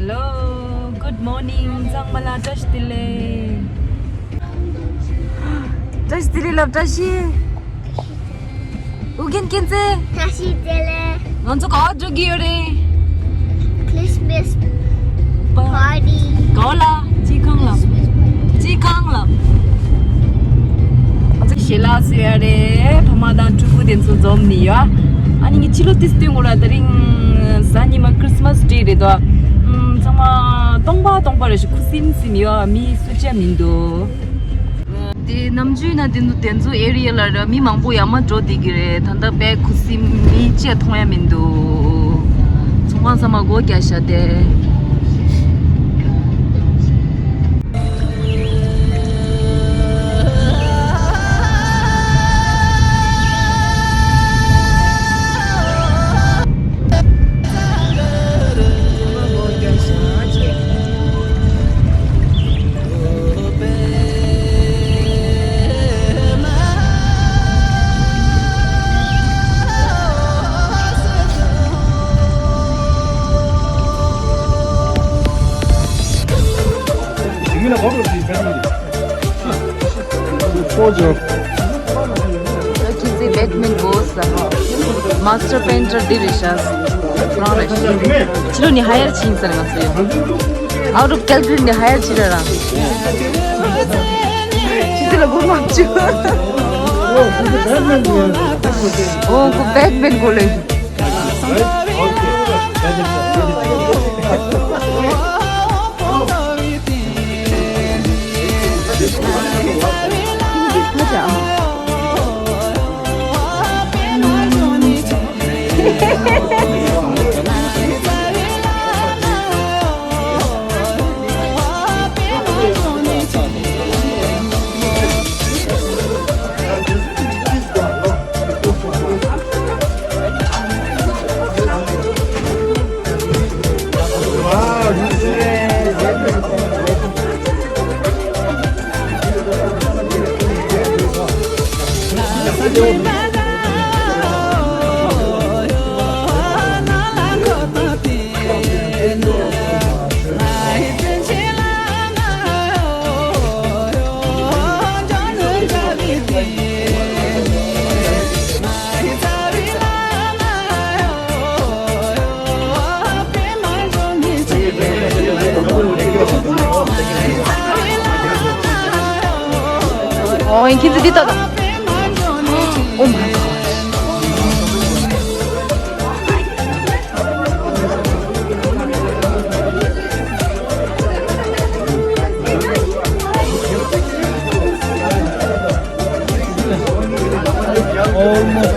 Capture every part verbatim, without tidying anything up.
Hello, good morning. ཚང་མ་ལ་བཀྲ་ཤིས་བདེ་ལེགས། བཀྲ་ཤིས་བདེ་ལེགས་ལབ། བཀྲ་ཤིས། ཨུ་རྒྱན་རྒྱལ་མཚན། བཀྲ་ཤིས་བདེ་ལེགས། ང་ཚོ་ག་པར་འགྲོ་གི་ཡོད་རེད། Christmas པ་party། ག་པར་ལ། སྤྱི་ཁང་ལ། སྤྱི་ཁང་ལ། ང་ཚོ་ཞལ་ལག་བཟོ་ཡ་རེད། ཕ་མ་དང་ཕྲུ་གུ་དེ་ཚོ་འཛོམས་ནས་ཡོད། ཨ་ནི་ངས་ཕྱི་ལོགས་དེ་སྟོན་དགོས་ར། དེ་རིང་གཟའ་ཉི་མ་Christmas day རེད་དོ། ཚང་མ་སྟོང་པ་སྟོང་པ་རེད་ཤག་ཁུ་སིམ་སིམ་ཡོད། མི་སུ་གཅིག་མི་འདུག་དེ་ནམ་རྒྱུན་ན་དེ་ཚོ་དེ་ཚོ་ཨེ་རི་ཡ་ལ་ར་མི་མང་པོ་ཡར་མར་འགྲོ་བསྡད་ཀྱི་རེད། ད་ལྟ་དཔེ་ཁུ་སིམ། མི་གཅིག་མཐོང་ཡ་མི་འདུག་ཚོང་ཁང་ཚང་མ་སྒོ་རྒྱག་བཞག་སྟེ། ཁྱེད་ཚོས་Batman གོ་ས། Master Painter འདི་རེད་ཤག་རང་རེད། ཕྱི་ལོགས་ནས་ཧ་ཡར་ཕྱིན་ཟེར། ང་ཚོ་ཡོད། Out of Calgary ནས་ཧ་ཡར་ཕྱིན་ར་རང་། ཕྱི་ཚེ་ལ་སྒོར་མང་བཅུ། ཨོ་ཁོ་Batman གོ་ལེ། ཨོ་ཡིན། ཁྱེད་ཚོ་འདི་ལྟ་དང་། Oh my god. Almost.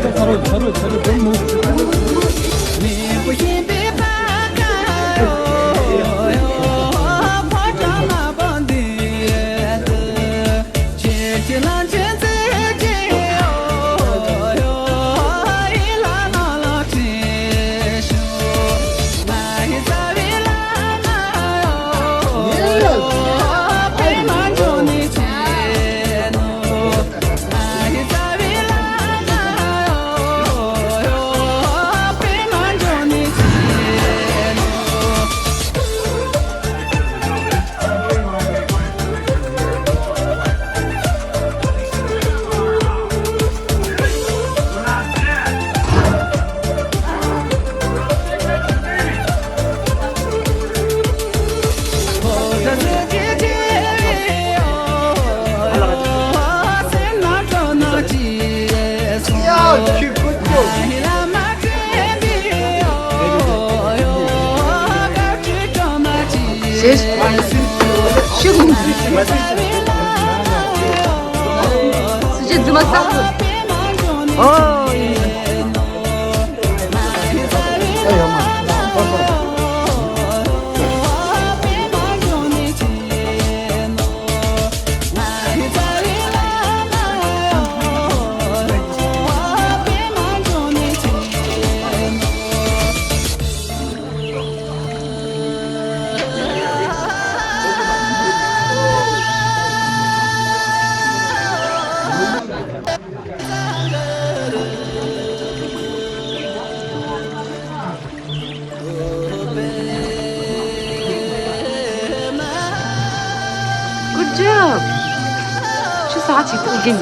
ས་ཆེ་ཐུགས་རྗེ་ཆེ།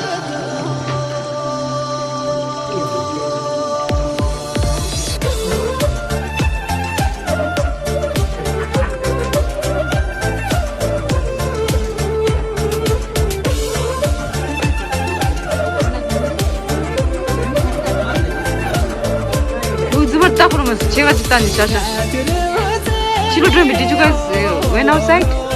འདུག་རྫུན་མ་ལྟ་ཁོ་རང་མ་ཟད་ཆེ་ག་ཅིག་ལྟ་ནས་བཞག་བཞག་ཕྱི་ལོགས་འགྲོ་མི། Did you guys uh, went outside?